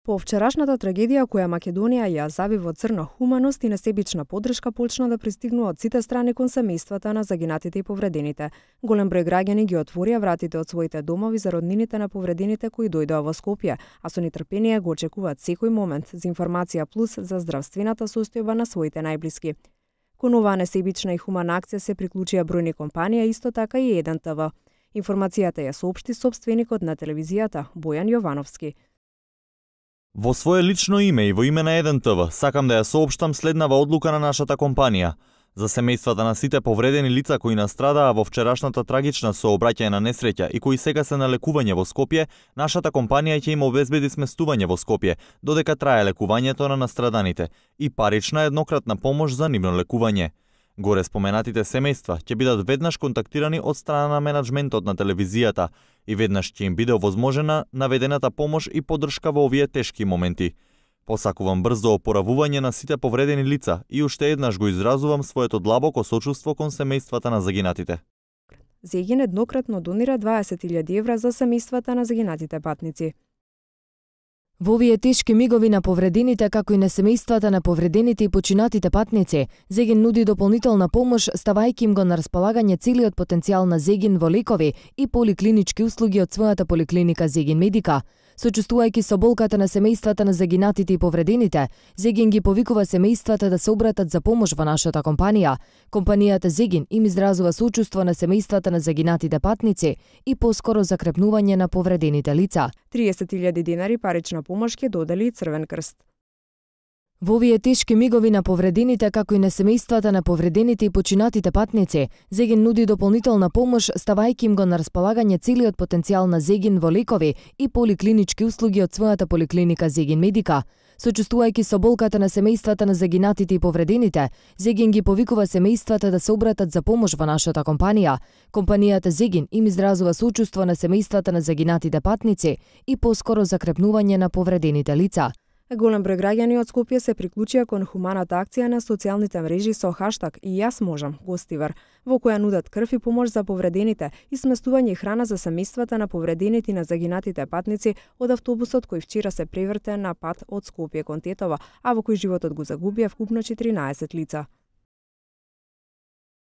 По вчерашната трагедија која Македонија ја зави во црна хуманост и несебична поддршка почна да пристигнува од сите страни кон семејствата на загинатите и повредените. Голем број граѓани ги отворија вратите од своите домови за роднините на повредените кои дојдоа во Скопје, а со нетрпение го очекуваат секој момент за информација плюс за здравствената состојба на своите најблиски. Кон оваа несебична и хумана акција се приклучија бројни компанија, исто така и 1 ТВ. Информацијата ја соопшти собственикот на телевизијата Бојан Јовановски. Во свое лично име и во име на 1 ТВ сакам да ја соопштам следнава одлука на нашата компанија. За семејствата на сите повредени лица кои настрадаа во вчерашната трагична сообраќајна несреќа и кои сега се на лекување во Скопје, нашата компанија ќе им обезбеди сместување во Скопје додека трае лекувањето на настраданите и парична еднократна помош за нивно лекување. Горе споменатите семејства ќе бидат веднаш контактирани од страна на менаџментот на телевизијата и веднаш ќе им биде овозможена наведената помош и поддршка во овие тешки моменти. Посакувам брзо опоравување на сите повредени лица и уште еднаш го изразувам своето длабоко сочувство кон семејствата на загинатите. Зегин еднократно донира 20.000 евра за семејствата на загинатите патници. Во овие тешки мигови на повредените, како и на семејствата на повредените и починатите патници, Зегин нуди дополнителна помош, ставајќи им го на располагање целиот потенцијал на Зегин во лекови и поликлинички услуги од својата поликлиника Зегин Медика. Сочувствувајќи со болката на семејствата на загинатите и повредените, Зегин ги повикува семејствата да се обратат за помош во нашата компанија. Компанијата Зегин им изразува сочувство на семејствата на загинатите патници и поскоро закрепнување на повредените лица. 30.000 денари парична помош ќе додели и Црвен крст. Во овие тешки мигови на повредените, како и на семејствата на повредените и починатите патници, Зегин нуди дополнителна помош, ставајќи им го на располагање целиот потенцијал на Зегин во лекови и поликлинички услуги од својата поликлиника Зегин Медика. Сочувствувајќи со болката на семејствата на загинатите и повредените, Зегин ги повикува семејствата да се обратат за помош во нашата компанија. Компанијата Зегин им изразува сочувство на семејствата на загинатите патници и поскоро закрепнување на повредените лица. Голем број граѓани од Скопје се приклучија кон хуманата акција на социјалните мрежи со хаштаг „И јас можам, Гостивар“, во која нудат крв и помош за повредените и сместување и храна за семејствата на повредените и на загинатите патници од автобусот кој вчера се преврте на пат од Скопје кон Тетово, а во кој животот го загубија вкупно 14 лица.